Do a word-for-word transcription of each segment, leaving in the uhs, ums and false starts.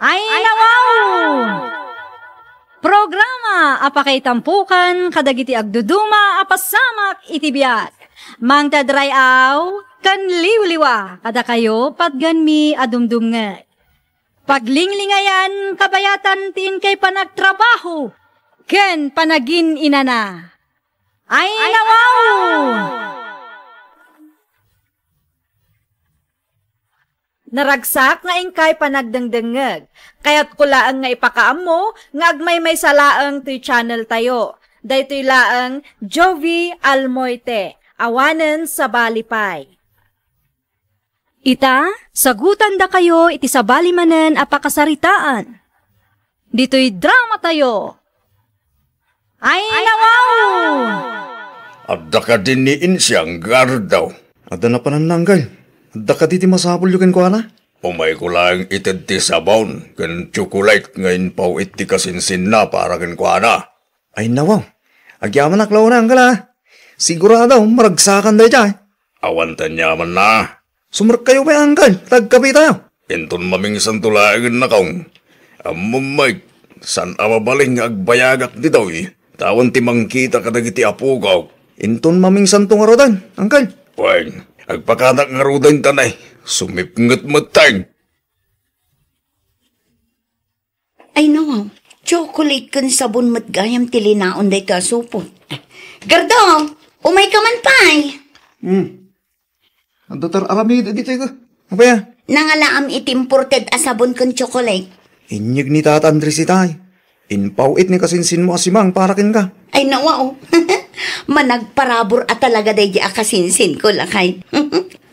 Ay, nawaw! Programa a pakaitampukan kadagiti agduduma a pasamak iti biag. Mangted ray-aw ken liwliwa kadakayo patgenmi a dumdumngeg. Paglinglingayan kabayatan ti inkay panagtrabaho ken panagin-inana. Ay, nawaw! Naragsak nga inkay panagdengdengngeg. Kayatko laeng nga ipakaammo nga agmaymaysa laeng toy channel tayo. Daytoy laeng Jovie Almoite, awanen sabali pay. Ita, sagutandakayo iti sabali manen a pakasaritaan. Ditoy drama tayo. Ay, nawaw! Adda kadi ni Insiang Gardo? Adda napananna, Anggal. Adda kadi ti masapulyo kenkuana? Umayko laeng ited ti sabon ken tsokolate nga impaw-it ti kasinsinna para kenkuana. Ay, nawaw. Agyamanak la unay, Anggal, a. Sigurado, maragsakan daydiay. Awan ti aniamanna. Sumrekkayo pay, Anggal, ta agkapitayo. Inton mamingsanto laengen, nakong. Ammom met, saan a mabalin nga agbayagak ditoy, ta awan ti mangkita kadagiti apokok. Inton mamingsanto ngaruden, Anggal. Wen, agpakanak ngaruden ta ne, sumipnget metten. Ay, nawaw. Tsokolate ken sabon met gayam ti linaon daytoy a supot. Gardo, umayka man pay. Hmm. Adda tar-aramid ditoy ka. Apay a? Nangalaam iti imported a sabon ken tsokolate. Inyeg ni Tata Andres itay. Impaw-it ni kasinsinmo a simang para kenka. Ay, nawaw. Managparabur a talaga daydi a kasinsinko, lakay.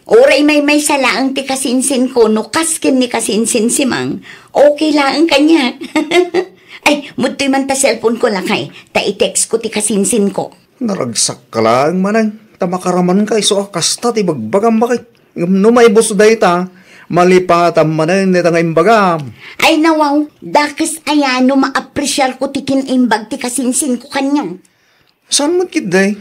Uray maymaysa laeng ti kasinsinko no kas ken ni kasinsin simang, okay laeng kaniak. Ay, mudtoy man ta cellphone ko, lakay, ta i-text ko ti kasinsinko. Naragsak ka laeng manen, ta makaraman ka isu a kasta ti bagbagam, bakit? Ngem no maibus dayta, malipatan manen dayta nga imbagam. Ay, nawaw, dakes aya no maapresiar ko ti kinaimbag ti kasinsinko kaniak. Saan met ketdi?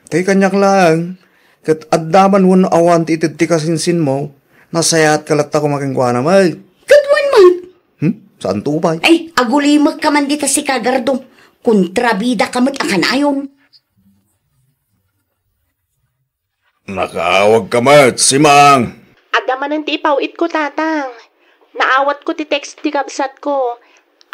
Tay kaniak laeng, ket adda man wenno awan ti ited ti kasinsinmo, nasayaat ka latta koma kenkuana met. Ket wen met? Hmm? Saan to pay? Ay, agulimek ka man dita sika, Gardo. Kontrabida ka met a kanayon. Nakaawag ka met, Simang. Adda manen ti ipaw-itko, Tatang. Naawatko ti text ti kabsatko.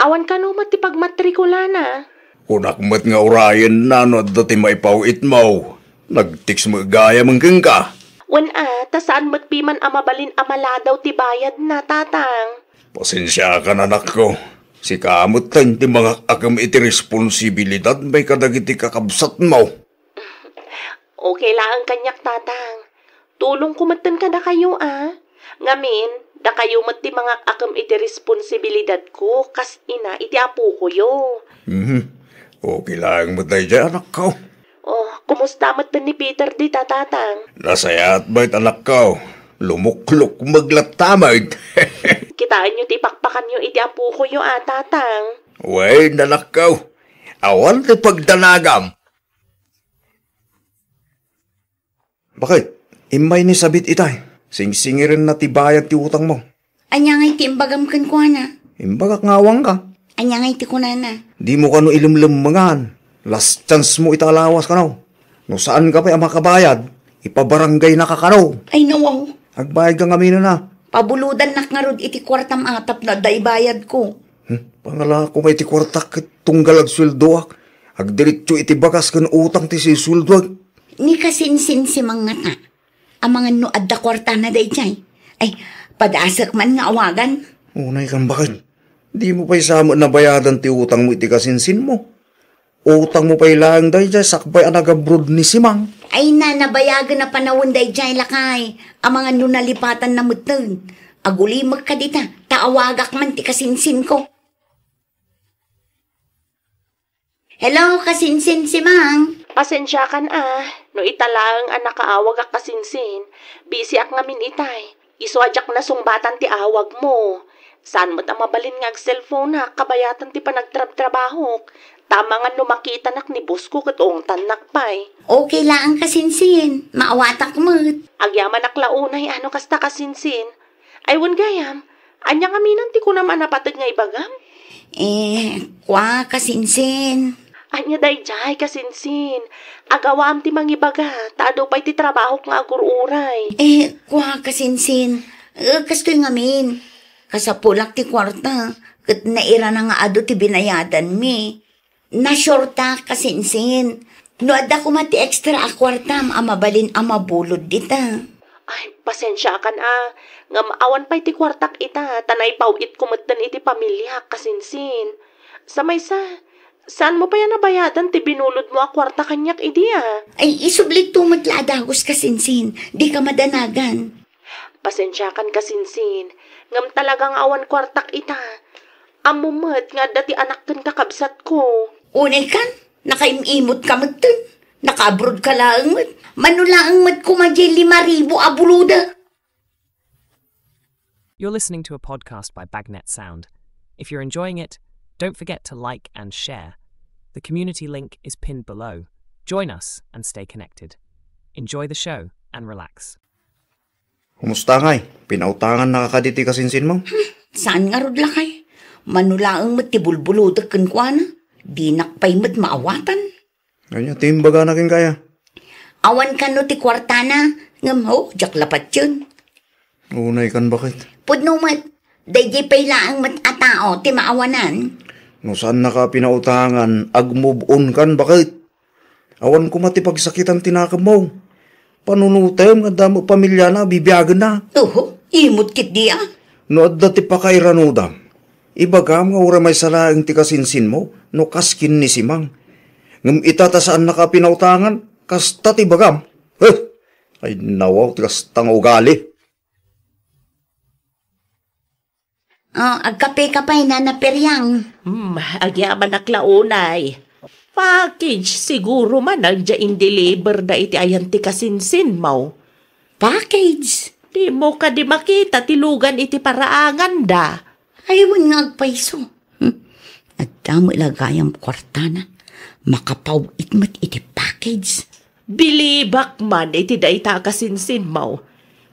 Awan kano met ti pagmatrikulana. Kunak met nga urayenna no adda ti maipaw-itmo. Nag-text met gayam kenka. Wen a, ta saan met piman a mabalin a maladaw ti bayadna, Tatang. Pasensiakan, anakko. Sika metten ti mangak-akem iti responsibilidadmi kadagiti kakabsatmo. Okay laeng kaniak, Tatang. Tulongko metten kadakayo, a. Ngamin, dakayo met ti mangak-akem iti responsibilidadko kas ina iti apokoyo. Mhm. Okay laeng met daydiay, anakko. Oh, kumusta metten ni Peter dita, Tatang? Nasayaat met, anakko. Lumuklukmeg latta met. Kitaenyo ti ipakpakanyo iti apokoyo, a, Tatang. Wen, anakko. Awan ti pagdanagam. Bakit? Immay ni Sabit itay. Singsingirenna ti bayad ti utangmo. Ania ngay ti imbagam kenkuana? Imbagak nga awanka. Ania ngay ti kunana? Dimo kano ilemlemmengan. Last chance mo ita a lawas kano. No saanka pay a makabayad, ipabaranggaynaka kano. Ay, nawaw. Agbayadka ngamin a. Pabulodannak ngarud iti kuartam a tapno adda ibayadko. Hmm? Pangalako pay ti kuartak ket tunggal agsueldoak. Agdiretso iti bagas ken utang ti sisueldoak. Ni kasinsinsimang ngata. Amangan no adda kuartana daydiay. Ay, padasek man nga awagan. Unay kan, bakit? Dimo pay sa met nabayadan ti utangmo iti kasinsinmo. Utangmo pay laeng daydiay sakbay a nag-abroad ni Simang. Ay na, nabayagen a panawen daydiay, lakay. Amangan no nalipatanna metten. Agulimek ka dita, ta awagak man ti kasinsinko. Hello, kasinsin Simang. Pasensiakan a, no ita laeng a nakaawagak kasinsin, bisiak ngamin itay. Isu a diak nasungbatan ti awagmo. Saan met a mabalin nga agselfonak kabayatan ti panagtrabtrabahok, ta amangan no makitanak ni boss ko ket ungtannak pay. Okay laeng kasinsin, maawatak met. Agyamanak la unay a no kasta kasinsin. Ay, wen gayam, Ania ngamin ti kunam a napateg nga ibagam? Eh, kua, kasinsin. Ania daydiay, kasinsin? Agawaam ti mangibaga, ta adu pay ti trabahok nga agur-uray. Eh, kua, kasinsin. Eh, kastoy ngamin. Kasapulak ti kuarta, ket nairana nga adu ti binayadanmi. Nasurta, kasinsin. No adda koma ti extra a kuartam a mabalin a mabulod dita. Ay, pasensiakan a. Ngem awan pay ti kuartak ita, ta naipaw-itko metten iti pamiliak, kasinsin. Sa maysa, saan mo pay a nabayadan ti binulodmo a kuarta kaniak idi a? Ay, isublit to met la a dagus, kasinsin. Dika madanagan. Pasensiakan, kasinsin, ngem talaga nga awan kuartak ita. Ammo met nga adda ti anak ken kakabsatko. Unay kan, nakaim-imot ka metten. Naka-abroad ka laeng met. Mano laeng met koma diay lima ribu a buluda. You're listening to a podcast by Bagnet Sound. If you're enjoying it, don't forget to like and share. The community link is pinned below. Join us and stay connected. Enjoy the show and relax. Kumusta ngay? Pinautangannaka kadi ti kasinsinmo? Hmm, saan ngarud, lakay? Mano laeng met ti bulbulodek kenkuana. Dinak pay met maawatan. Ania ti imbagana kenka aya? Awan kano ti kuartana, ngem, oh, diak la patien. Unay kan, baket. Pudno met, daydiay pay laeng met a tao ti maawanan. No saannaka a pinautangan, ag-move on kan, baket. Awan koma ti pagsakitan ti nakemmo. Panunotem nga adda met pamiliana a bibiagenna. Oho, imot ketdi a. No adda ti pakairanudam, ibagam nga uray maysa laeng ti kasinsinmo no kas ken ni Simang. Ngem ita ta saannaka a pinautangan, kasta ti ibagam. Heh! Ay, nawaw ti kasta nga ugali. Oh, agkape ka pay, Nana Periang. Hmm, agyamanak la unay. Package siguro man a diay in-deliver da iti ayan ti kasinsinmo. Package? Dimo kadi makita ti lugan iti paraanganda? Ay, wen nga agpayso. Hmm. Adda met la gayam kuartana. Makapaw-it met iti package. Bilibak man iti dayta a kasinsinmo.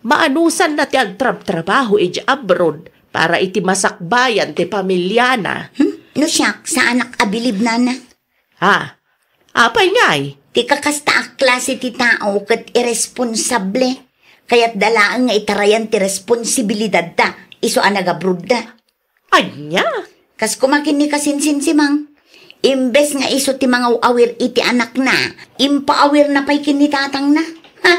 Maanusanna ti agtrabtrabaho idiay abroad para iti masakbayan ti pamiliana. Hmm? No siak, saanak a bilib, Nana. Ha? Apay ngay? Ti kakasta a klase ti tao ket irresponsable. Kayatda laeng nga itarayan ti responsibilidadda isu a nagabrodda. Ania? Kas koma ken ni kasinsin Simang, imbes nga isu ti mangaw-awir iti anakna, impaawirna pay ken ni tatangna. Ha?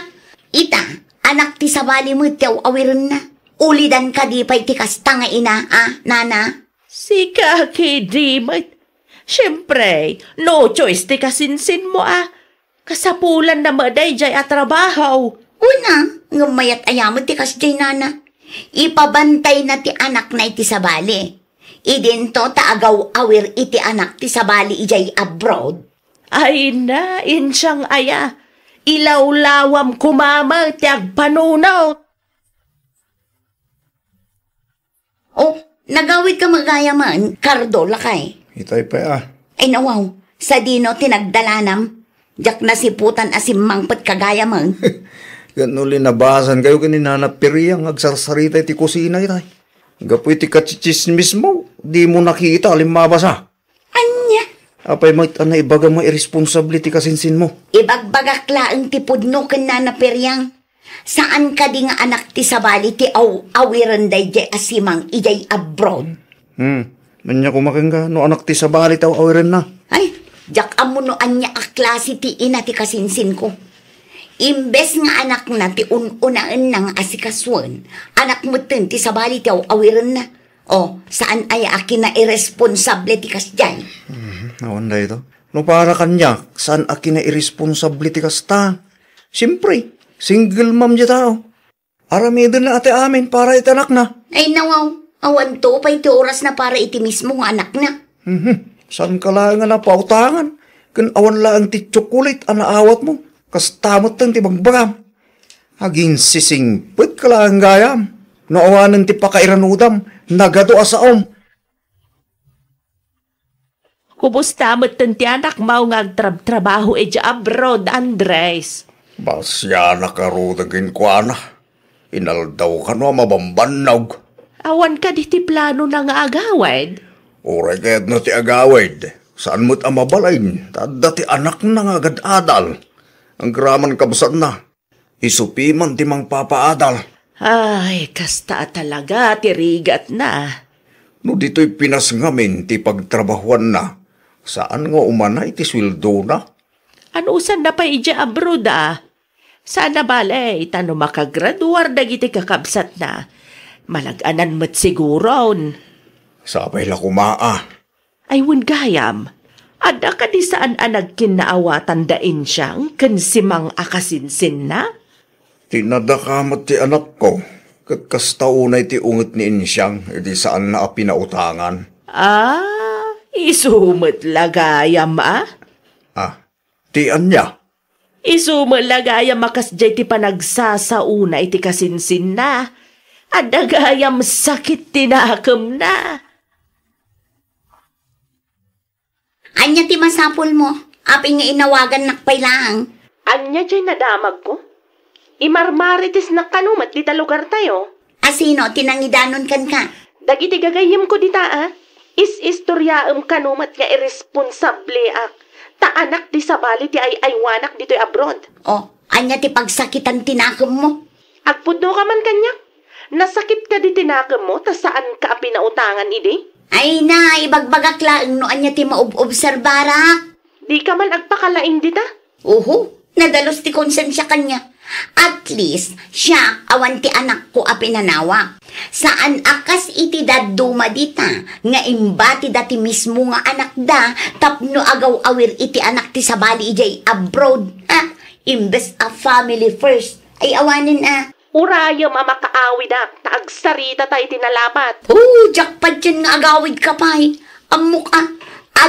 Ita, anak ti sabali met ti aw-awirenna. Ulidan kadi pay ti kasta nga ina, a, nana? Sika, kidi met. Siempre, no choice ti kasinsinmo, a. Kasapulanna met daydiay a trabaho. Una, ngem mayat aya met ti kasdiay, nana. Ipabantayna ti anakna iti sabali. Idinto ta agaw-awir iti anak ti sabali idiay abroad. Ay na, insiang aya. Ilawlawam koma met ti agpanunot. Oh, nagawid ka met gayam, Cardo, lakay. Itay pay, a. Ay, nawaw, sadino ti nagdalanam? Diak nasiputan a simmangpet ka gayam. Ket no linabasan kayo ken ni Nana Piria nga agsarsarita iti kusina itay. Gapu iti kachichismismo, dimo nakita a limmabas, a. Ania? Apay met a naibagam nga irresponsable ti kasinsinmo? Ibagbagak laeng ti pudno ken Nana Periang. Saan kadi nga anak ti sabali ti aw-awiren daydiay a Simang idiay abroad? Hmm. Ania koma kenka no anak ti sabali ti aw-awirenna? Ay, diak ammo no ania a klase ti ina ti kasinsinko. Imbes nga anakna ti un-unaenna nga asikasuen, anak metten ti sabali ti aw-awirenna. Oh, saan aya a kinairresponsable ti kasdiay? Mhm, awan dayto. No para kaniak, saan a kinairresponsable ti kasta? Siempre, single mom diay tao. Aramidenna ti amin para iti anakna. Ay, nawaw, awanto pay ti orasna para iti mismo nga anakna. Mhm, saanka laeng a napautangan, ken awan laeng ti tsokolit a naawatmo. Kasta metten ti bagbagam. Aginsisingpet ka laeng gayam. No awanen ti pakairanudam, nagadu a saom. Kumusta metten ti anakmo nga agtrabtrabaho idiay abroad, Andres? Basianak ngaruden kenkuana. Inaldaw kano a mabambannog. Awan kadi ti planona nga agawid? Uray kayatna ti agawid, saan met a mabalin ta adda ti anakna nga agad-adal. Agraman kabsatna, isu piman ti mangpapaadal. Ay, kasta a talaga ti rigatna. No ditoy Pinas ngamin ti pagtrabahuanna, saan nga umana iti sueldona? Anusanna pay idiay abroad a? Saan a bale, ta no makagraduar dagiti kakabsatna, malag-anan met siguron. Sapay la koma a. Ay, wen gayam, adda kadi saan a nagkinnaawatan da Insiang ken Simang a kasinsinna? Ti nadakamat ti anakko, ket kasta unay ti unget ni Insiang idi saanna a pinautangan. Ah, isu met la gayam a? Ah, ti ania? Isu met la gayam a kasdiay ti panagsasaona iti kasinsinna. Adda gayam sakit ti nakemna. Ania ti masapulmo? Apay nga inawagannak pay laeng? Ania diay nadamagko? Imarmaritisnak kano met dita lugartayo. A sino ti nangidanon kenka? Dagiti gagayyemko dita a. Is-istoriaem kano met nga irresponsableak, ta anak ti sabali ti ay-aywanak ditoy abroad. O, ania ti pagsakitan ti nakemmo? Agpudnoka man kaniak? Nasakit kadi ti nakemmo ta saanka a pinautangan idi? Ay na, ibagbagak laeng no ania ti maob-obserbarak. Dika man agpakalaing dita? Oho, nadalus ti konsensia kaniak. At least, siak, awan ti anakko a pinanawak. Saan a kas iti dadduma dita nga imbatida ti mismo nga anakda tapno agaw-awir iti anak ti sabali idiay abroad. Ha? Imbes a family first, ay awanen a. Urayem a makaawidak ta agsaritata iti nalapat. Oh, diak patien nga agawidka pay. Ammok a,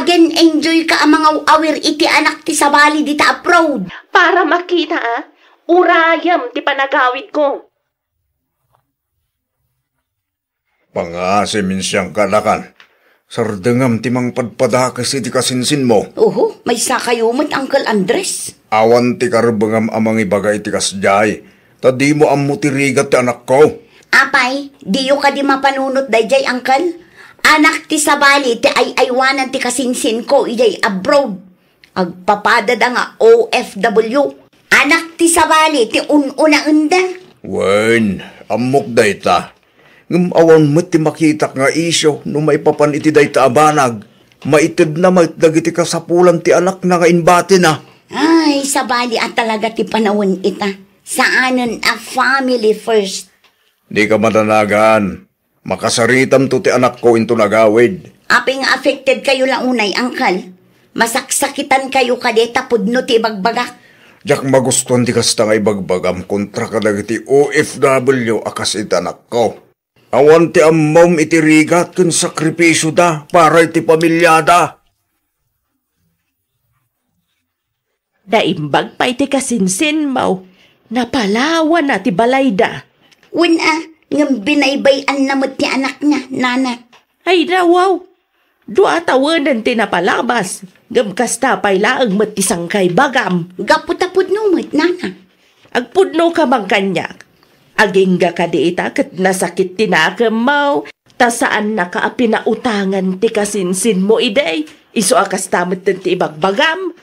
agen-enjoyka a mangaw-awir iti anak ti sabali dita abroad. Para makita a, urayem ti panagawidko. Pangasim, Insiang, kanakan. Sardengam ti mangpadpadakes iti kasinsinmo. Oho, maysakayo met, Uncle Andres. Awan ti karbengam a mangibaga iti kasdiay, ta dimo ammo ti rigat ti anakko. Apay, diyo kadi mapanunot daydiay, Uncle? Anak ti sabali ti ay-aywanan ti kasinsinko idiay abroad. Agpapadada nga O F W. Anak ti sabali ti un-unaenda. Wen, ammok dayta. Ngem awan met ti makitak nga isyu no maipapan iti dayta a banag. Maitedna met dagiti kasapulan ti anakna nga imbatina. Ay, sabali a talaga ti panawen ita. Saanen a family first. Dika madanagan. Makasaritamto ti anakko inton agawid. Apay nga affected kayo la unay, Uncle? Masaksakitan kayo kadi ta pudno ti ibagbagak? Diak magustuan ti kasta nga ibagbagam kontra kadagiti O F W a kas iti anakko. Awan ti ammom iti rigat ken sakripisioda para iti pamiliada. Naimbag pay ti kasinsinmo. Napalawana ti balayda. Wen a, ngem binaybay-anna met ti anakna, nana. Ay, nawaw. Dua tawenen ti napalabas, ngem kasta pay laeng met ti sangkaibagam. Gapu ta pudno met, nana. Agpudnoka man kaniak. Agingga kadi ita ket nasakit ti nakemmo, ta saannaka a pinautangan ti kasinsinmo idi, isu a kasta metten ti ibagbagam.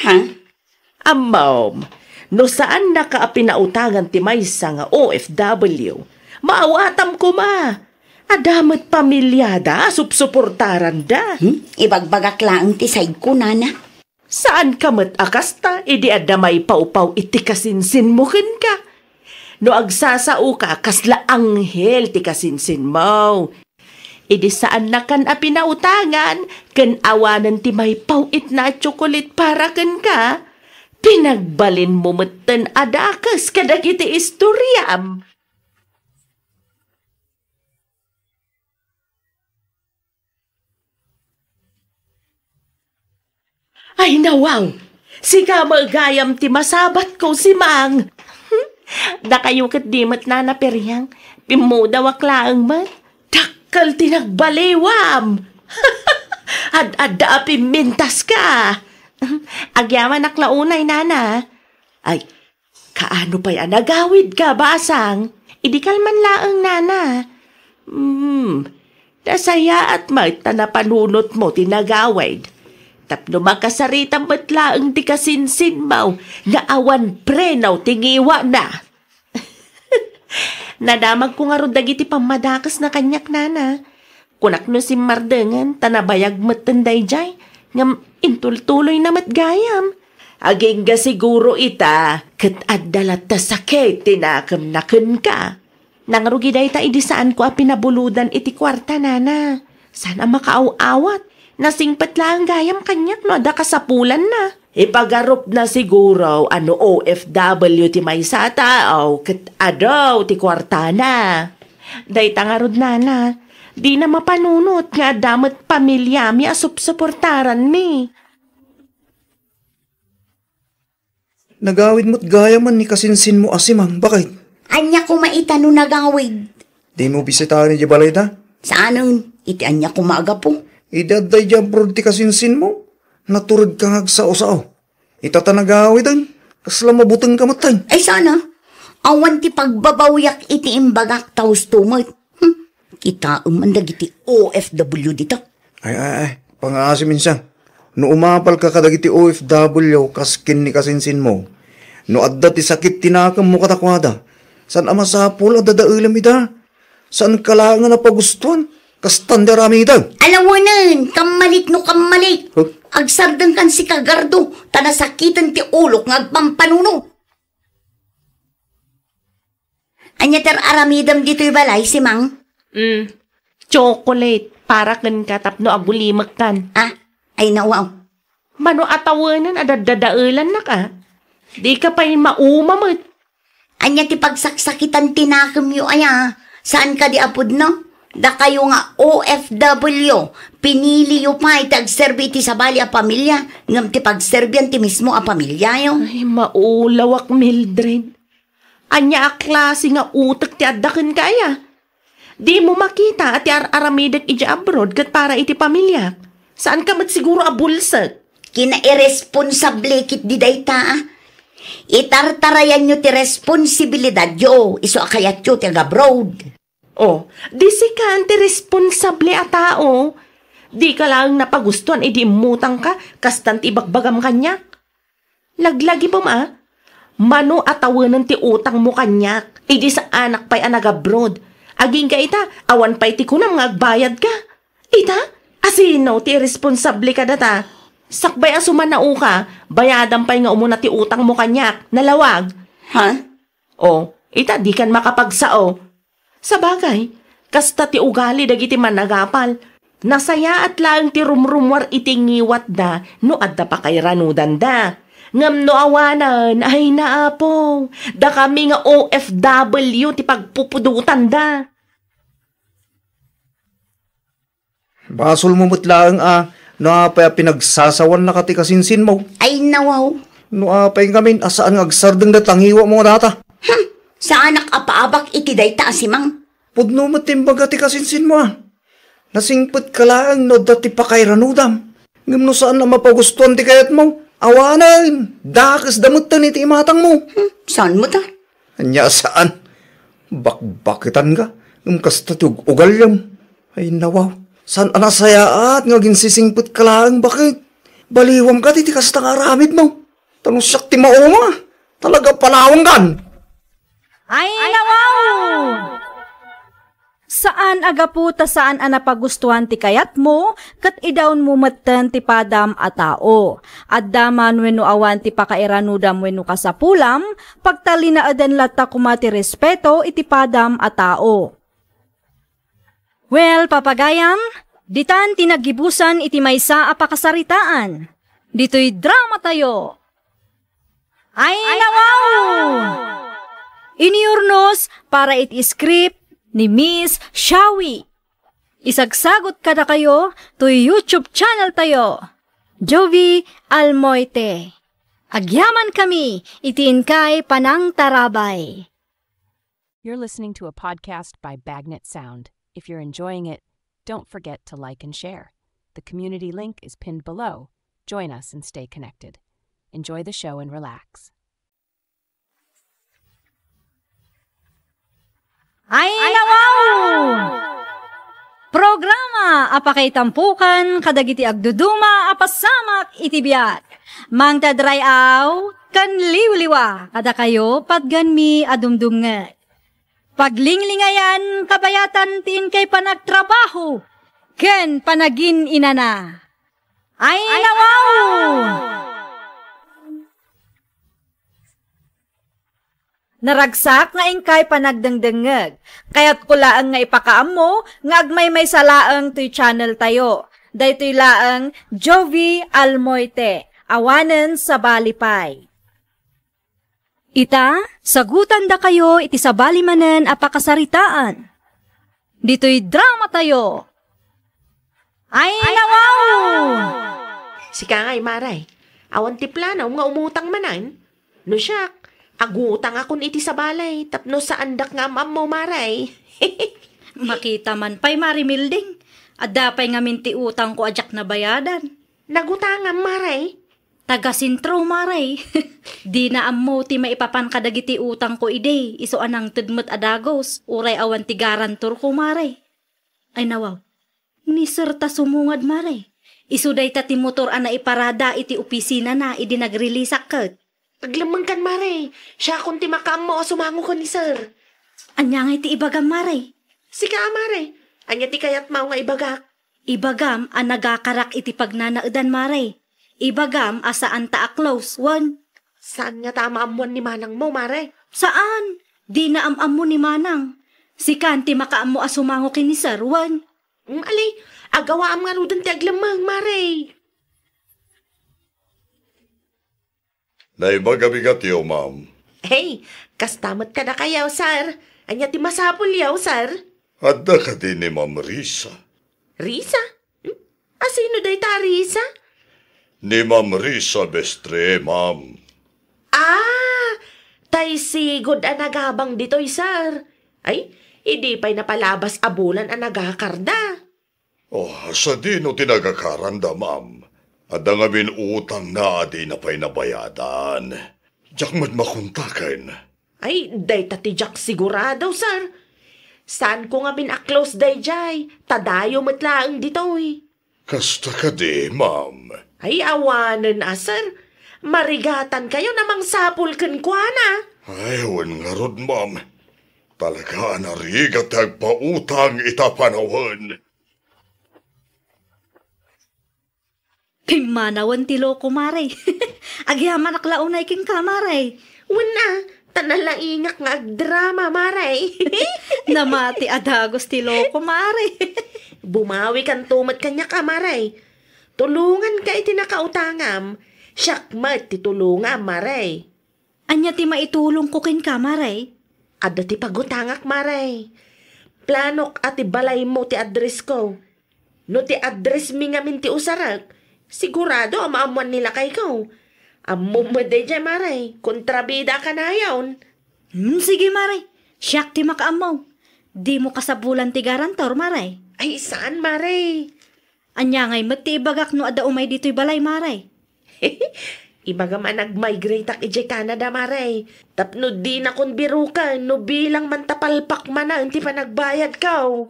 Ha? Ammom, no saannaka a pinautangan ti maysa nga O F W, maawatam koma. Adda met pamiliada a supsuportaranda. Hmm? Ibagbagak laeng ti saidko, nana. Saanka met a kasta idi adda maipawpaw iti kasinsinmo kenka. No agsasaoka, kasla anghel ti kasinsinmo. Idi saannakan a pinautangan, ken awanen ti maipaw-itna a tsokolit para kenka, pinagbalinmo metten a dakes kadagiti istoriam. Ay, nawaw! Sika met gayam ti masabatko, Simang. Dakayo ket di met, Nana Periang. Pimmudawak laeng met. Dakkel ti nagbaliwam. Ad-adda a pimmintaska. Agyamanak la unay, Nana. Ay, kaano pay a nagawidka, basang? Idi kalman laeng, Nana. Hmm, nasayaat met ta napanunotmo ti nagawid. Tapno makasarita met laeng ti kasinsinmo nga awan preno ti ngiwana. Nadamagko ngarud dagiti pammadakesna kaniak, nana. Kunak no simmardengen, ta nabayag metten daydiay, ngem intultuloyna met gayam. Agingga siguro ita, ket adda latta sakit ti nakemna kenka. Nangrugi dayta idi saanko a pinabulodan iti kuarta, nana. Saan a makaaw-awat. Nasingpet laeng gayam kaniak no adda kasapulanna. Ipagarupna siguro a no O F W ti maysa a tao ket adu ti kuartana. Dayta ngarud, nana, dina mapanunot nga adda met pamiliami a supsuportaranmi. Nagawid met gayam ni kasinsinmo a si Mang, baket? Ania koma ita no nagawid? Dimo bisitaen idiay balayda? Saanen, iti ania koma a gapu? Idi adda idiay abroad ti kasinsinmo, naturedka nga agsao-sao. Ita ta nagawiden, kasla mabutengka metten. Ay, saan a. Awan ti pagbabawiak iti imbagak ta husto met. Hmm, kitaem man dagiti O F W dita. Ay, ay, ay, pangaasim insan. No umapalka kadagiti O F W kas ken ni kasinsinmo, no adda ti sakit ti nakemmo kadakuada, saan a masapul a dadaelem ida. Saanka laeng a napagustuan, kastan ti aramidem. Alawenen, kammalik no kammalik. Huh? Agsardengkan sika, Gardo, ta nasakiten ti ulok nga agpampanunot. Ania ti ar-aramidem ditoy balay, Simang? Mm. Chocolate para kenka tapno agulimekkan. Ah, ay, nawaw. Mano a tawenen a daddadaelannak, a? Dika pay mauma met. Ania ti pagsaksakitan ti nakemyo, aya? Saan kadi a pudno? Dakayo nga O F W, piniliyo pay ti agserbi iti sabali a pamilia, ngem ti pagserbian ti mismo a pamiliayo. Ay, maulawak, Mildred. Ania a klase nga utek ti adda kenka, aya? Dimo makita a ti ar-aramidek idiay abroad ket para iti pamiliak? Saanka met siguro a bulsek? Kinairesponsable ketdi dayta, a. Itartarayanyo ti responsibilidadyo isu a kayatyo ti agabroad. Oh, di sika ti responsable a tao. Dika laeng napagustuan idi immutangka, kastan ti ibagbagam kaniak. Laglagipem a, mano a tawenen ti utangmo kaniak, idi saanak pay a nagabroad. Agingga ita, awan pay ti kunam nga agbayadka. Ita, asino ti iresponsable kadata? Sakbay a sumanaoka, bayadam pay nga umuna ti utangmo kaniak, nalawag. Ha? O, ita, dikan makapagsao. Sabagay, kasta ti ugali dagiti managapal. Nasayaat laeng ti rumrumuar iti ngiwatda no adda pakairanudanda. Ngem no awanen, ay naapo, dakami nga O F W ti pagpupudotanda. Basolmo met laeng a no apay a pinagsasawannaka ti kasinsinmo. Ay, nawaw. No apay ngamin a saan nga agsardeng dayta ngiwatmo nga data? Hmm, saanak a paabak iti dayta a Simang. Pudno met ti imbaga ti kasinsinmo a. Nasingpetka laeng no adda ti pakairanudam. Ngem no saan a mapagustuan ti kayatmo, awanen, dakesda metten iti imatangmo. Hmm, saan met a? Ania saan? Bakbakitanka, ngem kasta ti ug-ugalyem. Ay, nawaw. Saan a nasayaat nga aginsisingpetka laeng, baket? Baliwam kadi ti kasta nga aramidmo. Ta no siak ti mauma, talaga panawangkan. Ay, nawaw! Saan a gapu ta saan a napagustuan ti kayatmo, ket idaonmo metten ti padam a tao. Adda man wenno awan ti pakairanudam wenno kasapulam, pagtalinaeden latta koma ti respeto iti padam a tao. Well, papagayam, ditan ti naggibusan iti maysa a pakasaritaan. Ditoy dramatayo. Ay, nawaw! Inurnos para iti script ni Miss Shawi. Isagsagot kadakayo toy YouTube channel tayo, Jovi Almoite. Agyamankami iti inkay panangtarabay. You're listening to a podcast by Bagnet Sound. If you're enjoying it, don't forget to like and share. The community link is pinned below. Join us and stay connected. Enjoy the show and relax. Ay, nawaw! a pakaitampokan kadagiti agduduma a pasamak iti biag. Mangted ray-aw ken liwliwa kadakayo patgenmi a dumdumngeg. Paglinglingayan, kabayatan ti inkay panagtrabaho ken panagin-inana. Ay, nawaw! Naragsak nga inkay panagdengdengngeg. Kayatko laeng nga ipakaammo nga agmaymaysa laeng toy channel tayo. Daytoy laeng Jovie Almoite, awanen sabali pay. Ita, sagutandakayo iti sabali manen a pakasaritaan. Ditoy drama tayo. Ay, nawaw! Sika ngay, Maray. Awan ti plano nga umutang manen? No siak, agutangakon iti sabali tapno saandak nga am-ammo, Maray. Makita man pay, Mari Milding. Adda pay ngamin ti utangko a diak nabayadan. Nagutangam, Maray? Taga sentro, Maray. Dina ammo ti maipapan kadagiti utangko idi, isu a nangted met a dagus, uray awan ti garantorko, Maray. Ay nawaw, ni Sir ta sumungad, Maray. Isu dayta ti motor a naiparada iti opisinana idi nagrilisak ket. Aglemmengkan, Maray. Siakon ti makaammo a sumango ken ni Sir. Ania ngay ti ibagam, Maray? Sika, Maray. Ania ti kayatmo nga ibagak? Ibagam a nagakarak iti pagnanaedan, Maray. Ibagam a saan ta a close, wen? Saan nga ta maammuan ni manangmo, Maray? Saan? Dina am-ammo ni manang. Sikan ti makaammo a sumango ken ni Sir, wen? Mm, ali, agawaam ngaruden ti aglemmeng, Maray. Naimbag a bigatyo, ma'am. Hey, kasta met kadakayo, sir. Ania ti masapulyo, sir? Adda kadi ni Ma'am Risa? Risa? Hmm? A sino dayta a Risa? Ni Ma'am Risa Bestre, ma'am. Ah, tay sigud a nagabang ditoy, sir. Ay, idi pay napalabas a bulan a nagakarda. Oh, sadino ti nagakaranda, ma'am? Adda ngamin utangna a dina pay nabayadan. Diak met makontaken. Ay, dayta ti diak sigurado, sir. Saanko ngamin a close daydiay, ta dayo met laeng ditoy. Kasta kadi, ma'am? Ay, awanen a, sir. Marigatankayon a mangsapul kenkuana. Ay, wen ngarud, ma'am. Talaga a narigat ti agpautang ita panawen. Pimmanawen ti loko, Mare. Agyamanak la unay kenka, Mare. Wen a, ta nalaingak nga agdrama, Mare. Namati a dagus ti loko, Mare. Bumawikanto met kaniak a, Mare. Tulonganka iti nakautangam. Siak met ti tulongam, Mare. Ania ti maitulongko kenka, Mare? Adda ti pagutangak, Mare. Planok a ti balaymo ti addressko. No ti addressmi ngamin ti usarek, sigurado a maammoan ni lakayko. Ammom met daydiay, Mare. Kontrabida a kanayon. Hmm, sige, Mare. Siak ti makaammo. Dimo kasapulan ti garantor, Mare. Ay, saan, Mare? Ania ngay met ti ibagak no adda umay ditoy balay, Mare? Ibagam a nag-migrate-ak idiay Canada, Mare. Tapno dinakon biroken no bilang man ta palpak manen ti panagbayadko.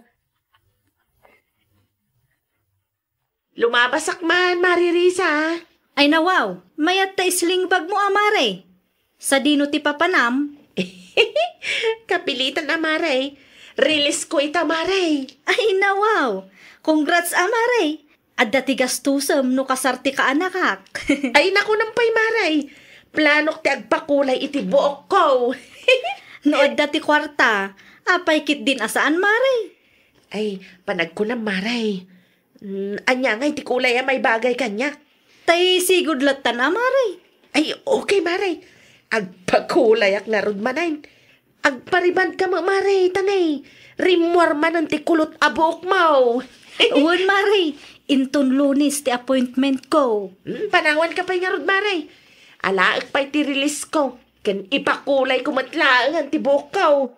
Lumabasak man, Mare Risa. Ay, nawaw, mayat ta sling bag mo a, Mare. Sadino ti papanam? Kapilitan a, Mare. Release ko ita, Mare. Ay, nawaw. Congrats a, Mare. Adda ti gastusem no kasar ti kaanakak. Ay, nakunam pay, Mare. Planok ti agpakulay iti buokko. No adda ti kuarta, apay ketdin a saan, Mare? Ay, panagkunam, Mare. Mm, ania ngay ti kulay a maibagay kaniak? Tay sigud lattan a, Mare. Ay, okay, Mare. Agpakulayak ngarud manen. Agparibandka met, Mare, ta ne, rimmuar manen ti kulot a buokmo. Wen, Mare. Inton Lunes ti appointmentko. Hmm, panawanka pay ngarud, Mare. Alaek pay ti releaseko, ken ipakulayko met laengen ti buokko.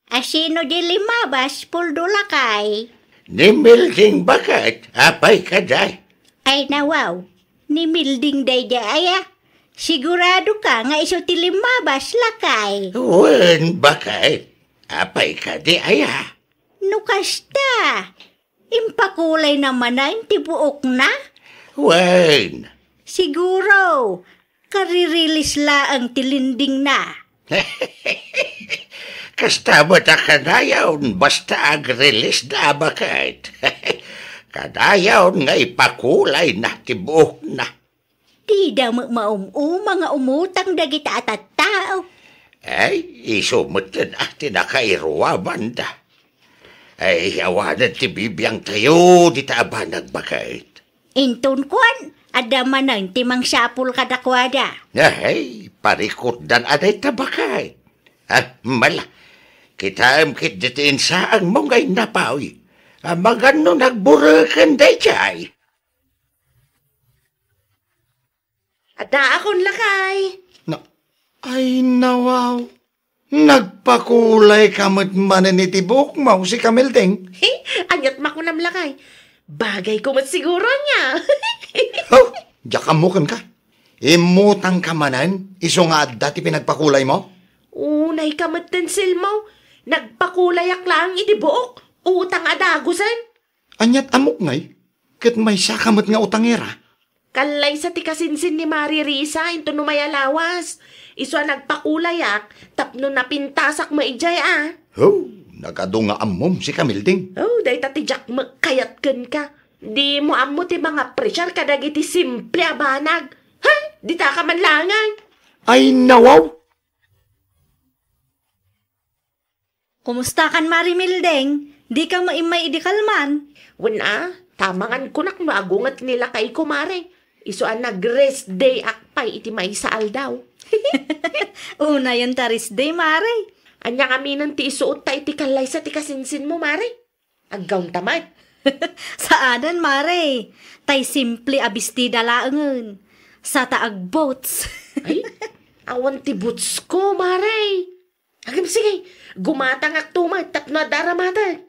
A sino di limmabas, Puldo lakay? Ni Milding baket, apay kadi? Ay, nawaw, ni Milding daydiay aya. Sigurado ka nga isu ti limmabas, lakay? Wen, baket. Apay kadi aya? No kasta, impakulayna manen ti buokna? Wen. Siguro, karirilis laeng ti lindingna. Kasta met a kanayon, basta agrilisda a baket. Kanayon nga ipakulayna ti buokna. Dida met maum-uma nga umutang dagita a tattao. Ay, isu metten a ti nakairuamanda. Ay, awanen ti bibiangtayo dita a banag baket. Inton kuan, adda manen ti mangsapul kadakuada. Ay, parikutdan a dayta baket. Ah, mala, kitaem ketdi ti insaangmo nga innapaw. Amangan no nagbureken daydiay. Addaakon, lakay. Na, ay, nawaw. Nagpakulayka met manen iti buokmo, si Kamilding. He, aniat makunam, lakay? Bagayko met siguro ania. Oh, diak ammo kenka. Immutangka manen, isu nga adda ti pinagpakulaymo? Unayka metten, Silmo. Nagpakulayak laeng iti buok. Utang a dagusen. Aniat ammok ngay? Ket maysaka met nga utangera? Kallaysa ti kasinsin ni Mari Risa inton umay a lawas. Isu a nagpakulayak tapno napintasak met idiay a. Ho, nagadu nga ammom, si Kamilding. Oh, dayta ti diak met kayat kenka. Dimo ammo ti mangapresiar kadagiti simple a banag. Ha? Ditaka man laengen. Ay, nawaw! Kumustakan, Mari Milding? Dika met immay idi kalman? Wen a, ta amangan kunak no agunget ni lakayko, Mari. Isu a nag-rest day ak pay iti maysa aldaw. Unayen ta rest day, Mari. Ania ngamin ti isuotta iti kallaysa ti kasinsinmo, Mari? Aggawnta met. Saanen, Mari. Tay simple a bestida laengen. Saan ta agboots. Ay, awan ti bootsko, Mari. Agem, sige, gumatangakto met tapno adda aramatek.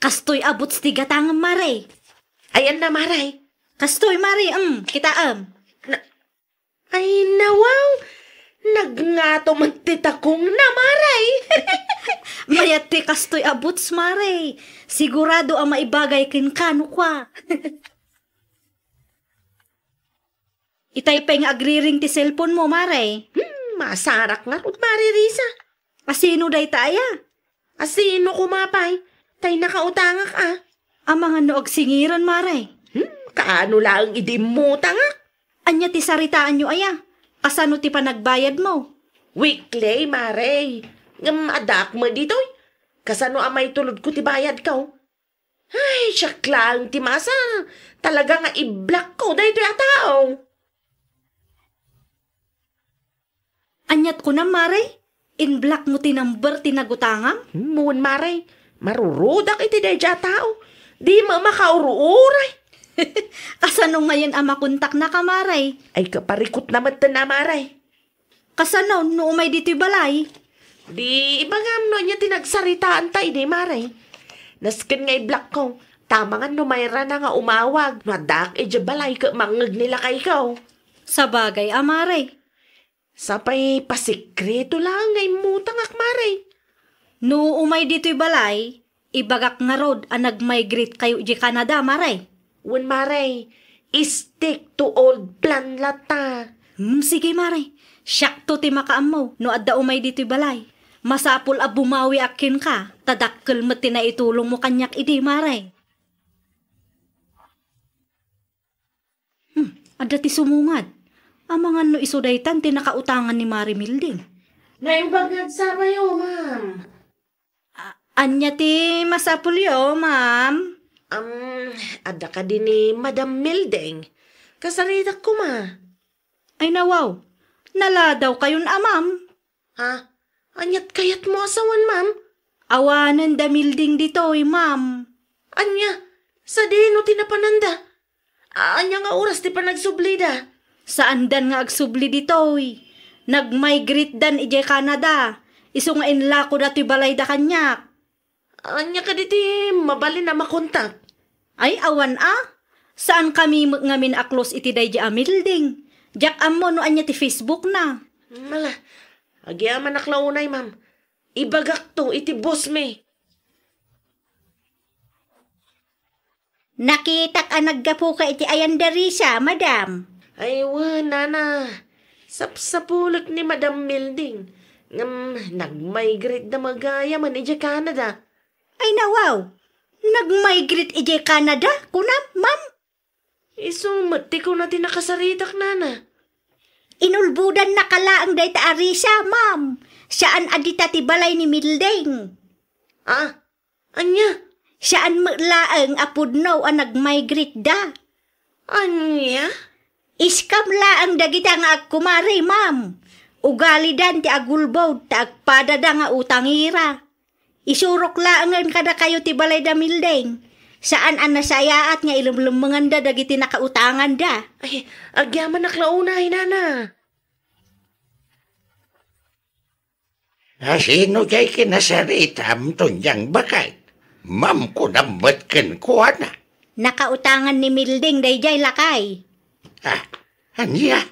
Kastoy a boots ti gatangem, Mari. Ayanna, Mari. Kastoy, Mari, em, kitaem. Na, ay, nawaw, nagngato met ti takongna, Mari. Mayat ti kastoy a boots, Mari. Sigurado a maibagay kenka no kua. Itay pay nga agriring ti cellphone mo, Mari. Hmm, masarak ngarud, Mari Risa. Asino dayta aya? Asino koma pay? Tay nakautangak a. Amangan no agsingiran, Mari. Hmm, kaano laeng idi immutangak? Ania ti saritaanyo aya? Kasano ti panagbayadmo? Weekly, Mari. Ngem addaak met ditoy. Kasano a maitulodko ti bayadko? Ay, siak laeng ti maasa. Talaga nga i-blockko daytoy a tao. Aniat kunam, Mari? In-blockmo ti number ti nagutangam? Hmm, wen, Mari. Marurudak iti daydiay a tao. Di met makaur-uray. Kasano ngayen a makontaknaka, Mari? Ay, kaparikutna metten a, Mari. Kasano no umay ditoy balay? Di ibagam no ania ti nagsaritaanta idi, Mari. Nasken nga i-blockko, ta amangan no mayrana nga umawag no addaak idiay balay ket mangngeg ni lakayko. Sabagay a, Mari. Sapay pasekreto laeng nga immutangak, Mari. No umay ditoy balay, ibagak ngarud a nag-migrate kayo idiay Canada, Mari. Wen, Mari, stick to old plan latta. Hmm, sige, Mari. Siakto ti makaammo no adda umay ditoy balay. Masapul a bumawiak kenka, ta dakkel met ti naitulongmo kaniak idi, Mari. Hmm, adda ti sumungad. Amangan no isu daytan ti nakautangan ni Mari Milding. Naimbag nga agsabayo, ma'am. A-, ania ti masapulyo, ma'am? Am, adda kadi ni Madam Milding? Kasaritak koma. Ay, nawaw. Naladaw kayon a, ma'am. Ha? Aniat kayatmo a sawen, ma'am? Awanen da Milding ditoy, ma'am. Ania? Sadino ti napananda? Ania nga oras ti panagsublida? Saandan nga agsubli ditoy. Nag-migrate dan idiay Canada. Isu nga inlakoda toy balayda kaniak. Ania kadi ti mabalin a makontak? Ay, awan a. Saan kami met ngamin a close iti daydi a Milding. Diak ammo no ania ti Facebook na. Mala, agyamanak la unay, ma'am. Ibagakto iti boss mi. Nakitak a naggapuka iti ayan da Risa, madam. Ay, wen, nana. Sapsapulek ni Madam Milding. Ngem nagmigrate da met gayamen idiay Canada. Ay, nawaw. Nagmigrate idiay Canada, kunam, ma'am? Isu met ti kuna ti nakasaritak, nana. Inulbodannaka laeng dayta a Risa, ma'am. Saan a dita ti balay ni Milding. Ah, ania? Saan met laeng a pudno a nagmigrate da. Ania? Scam laeng dagita nga agkumare, ma'am. Ugalidan ti agulbod ta agpadada nga utangera. Isurok laengen kadakayo ti balay da Milding. Saan a nasayaat nga ilemlemmenganda dagiti nakautanganda. Ay, agyamanak la unay, nana. A, sino jay kinasaritam, Tonyang, baket? Ma'am, kunam met kenkuana. Nakautangan ni Milding dayjay, lakay. Ah, ania?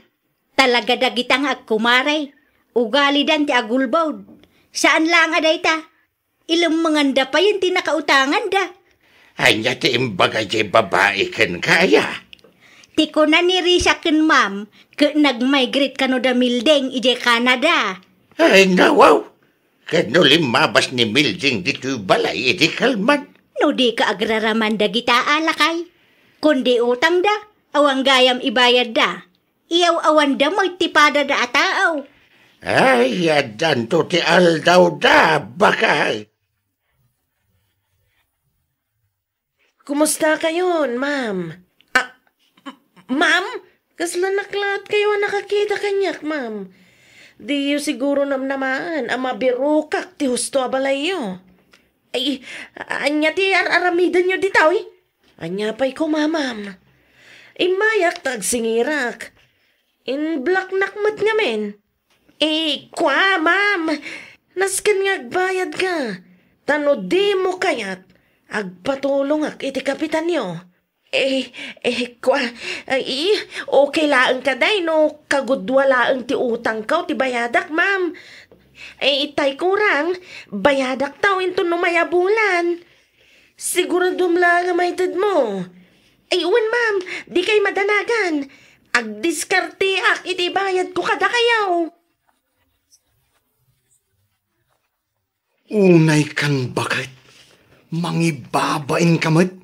Talaga dagita nga agkumare. Ugalidan ti agulbod. Saan laeng a dayta. Ilemmenganda payen ti nakautanganda. Ania ti imbaga jay babai kenka, aya? Ti kuna ni Risa ken ma'am, ket nagmigrate kano da Milding idiay Canada. Ay, nawaw! Ket no limmabas ni Milding ditoy balay iti kalman? No dika agraraman dagita a lakay, kundi utangda, awan gayam ibayadda. Iyaw-awanda met ti padada a tao. Ay, addanto ti aldawda, baket. Kumusta kayon, ma'am? Ah, m-, ma'am? Kasla naklaat kayo a nakakita kaniak, ma'am. Diyo siguro namnamaen a mabirokak ti husto a balayyo. Ay, ania ti ar-aramidenyo ditoy? Ania pay koma, ma'am? Immayak ta agsingirak. Inblaknak met ngamin. Eh, kua, ma'am. Nasken nga agbayadka. Ta no dimo kayat, agpatulongak iti kapitanyo. Eh, eh, kua, ay, okay laeng kadi no kagudua laeng ti utangko ti bayadak, ma'am. Eh, itay kurang, bayadak taw inton umay a bulan. Siguradom laeng a maitedmo. Ay, wen, ma'am, dikay madanagan. Agdiskarteak iti bayadko kadakayo. Unay kan baket, mangibabain ka met?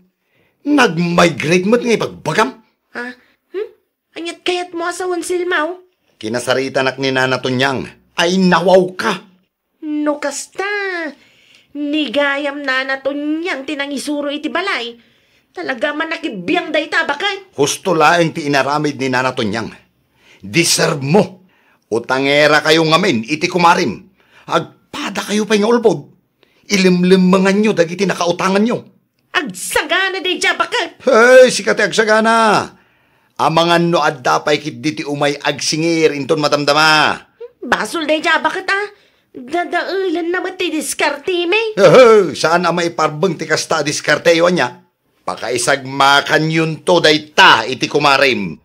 Nag-migrate met nga ibagbagam? Ha? Hmm? Aniat kayatmo a sawen, Silmaw? Kinasaritanak ni Nana Tonyang. Ay, nawaw ka! No kasta, ni gayam Nana Tonyang ti nangisuro iti balay. Talaga man nakibiang dayta a baket. Husto laeng ti inaramid ni Nana Tonyang. Deserve mo. Utangerakayo ngamin iti kumarim. Agpadakayo pay nga ulbod. Ilemlemmenganyo dagiti nakautanganyo. Agsagana daydiay a baket. Hey, sika ti agsagana. Amangan no adda pay ketdi ti umay agsingir inton madamdama. Basol daydiay a baket, a. Dadaelenna met ti diskartemi. Hey, saan a maiparbeng ti kasta a diskarteyo, ania? Pakaisagmakanyonto dayta iti kumarim.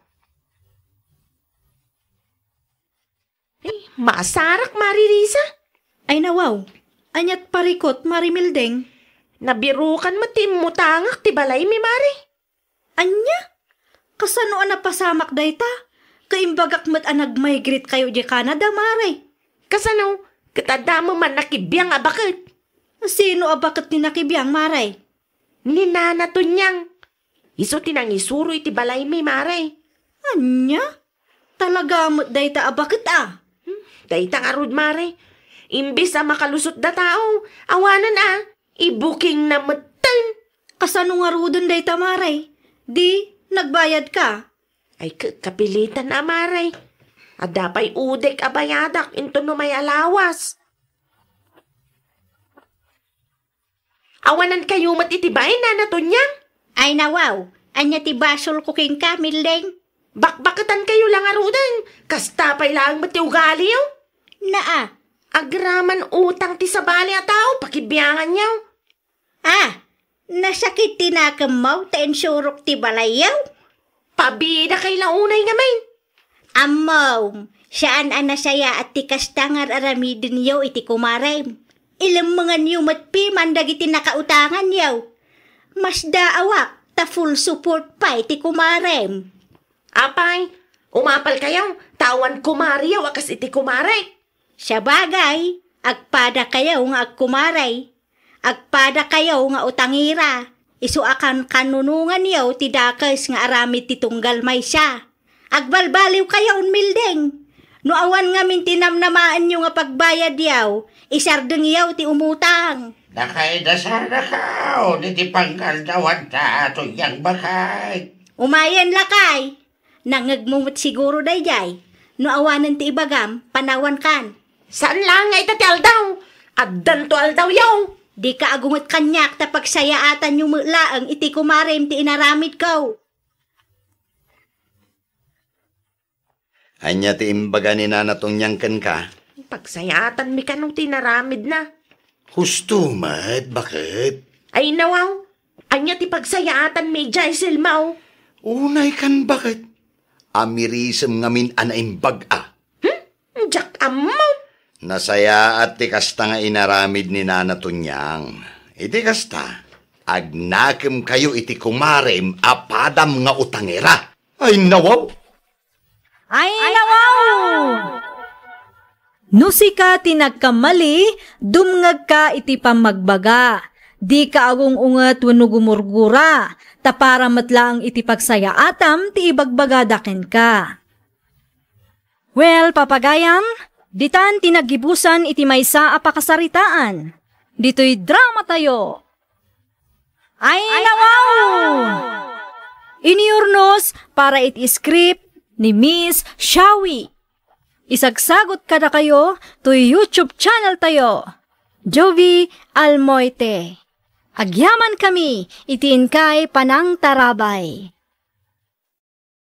Ay, maasarak, Mari Risa. Ay, nawaw. Aniat parikut, Mari Milding? Nabirukan met ti immutangak ti balaymi, Mari. Ania? Kasano a napasamak dayta? Kaimbagak met a nag-migrate kayo di Canada, Mari. Kasano? Ket adda man nakibiang a baket. Sino a baket ti nakibiang, Mari? Ni Nana Tonyang. Isu ti nangisuro iti balaymi, Mari. Ania? Talaga met dayta a baket, a? Hmm, dayta ngarud, Mari. Imbes a makalusot da tao, awanen a, ibukingna metten. Kasano ngaruden dayta, Mari? Di, nagbayad ka? Ay, ka-, kapilitan a, Mari. Adda pay udek a bayadak inton no may alawas. Awanan kayo met iti bain, Nana Tonyang? Ay, nawaw. Ania ti basolko kenka, Milding? Bakbaketan kayo la ngaruden. Kasta pay laeng met ti ugaliyo. Naa. Agraman utang ti sabali a tao, pakibianganyo. Ah, nasakit ti nakemmo ta insurok ti balayyo? Pabida kay la unay ngamin. Ammom, saan a nasayaat ti kasta nga ar-aramidenyo iti kumarem. Ilemmenganyo met piman dagiti nakautanganyo. Masdaawak, ta full support pay ti kumarem. Apay, umapalkayo, ta awan kumariyo a kas iti kumare. Sabagay, agpadakayo nga agkumare. Agpadakayo nga utangera. Isu a kankannunonganyo ti dakes nga aramid ti tunggal maysa. Agbalbaliwkayo, Milding. No awan ngamin ti namnamaenyo nga pagbayadyo, isardengyo ti umutang. Nakaidasarakaw iti pangaldawanta, Tonyang, baket. Umayen, lakay. Nangngegmo met siguro daydiay. No awanen ti ibagam, panawankan. Saan laeng nga ita ti aldaw? Addanto aldawyo. Dika agunget kaniak ta pagsayaatanyo met laeng iti kumarem ti inaramidko. Ania ti imbaga ni Nana Tonyang kenka? Pagsayaatanmi kano ti inaramidna. Husto met, baket. Ay, nawaw. Ania ti pagsayaatanmi idiay, Selma, o? Unay kan, baket. Amirisem ngamin a naimbag a. Hmm? Diak ammo. Nasayaat ti kasta nga inaramid ni Nana Tonyang. Iti kasta, agnakemkayo iti kumarem a padam nga utangera. Ay, nawaw! Ay, nawaw! No sika ti nagkamali, dumngegka iti pammagbaga. Dika agung-unget wenno gumurgura, ta para met laeng iti pagsayaatam ti ibagbagada kenka. Well, papagayam, ditan ti naggibusan iti maysa a pakasaritaan. Ditoy dramatayo. Ay, nawaw! Inurnos para iti script ni Miss Shawi. Isagsagot kadakayo toy YouTube channel tayo, Jovie Almoite. Agyamankami iti inkay panangtarabay.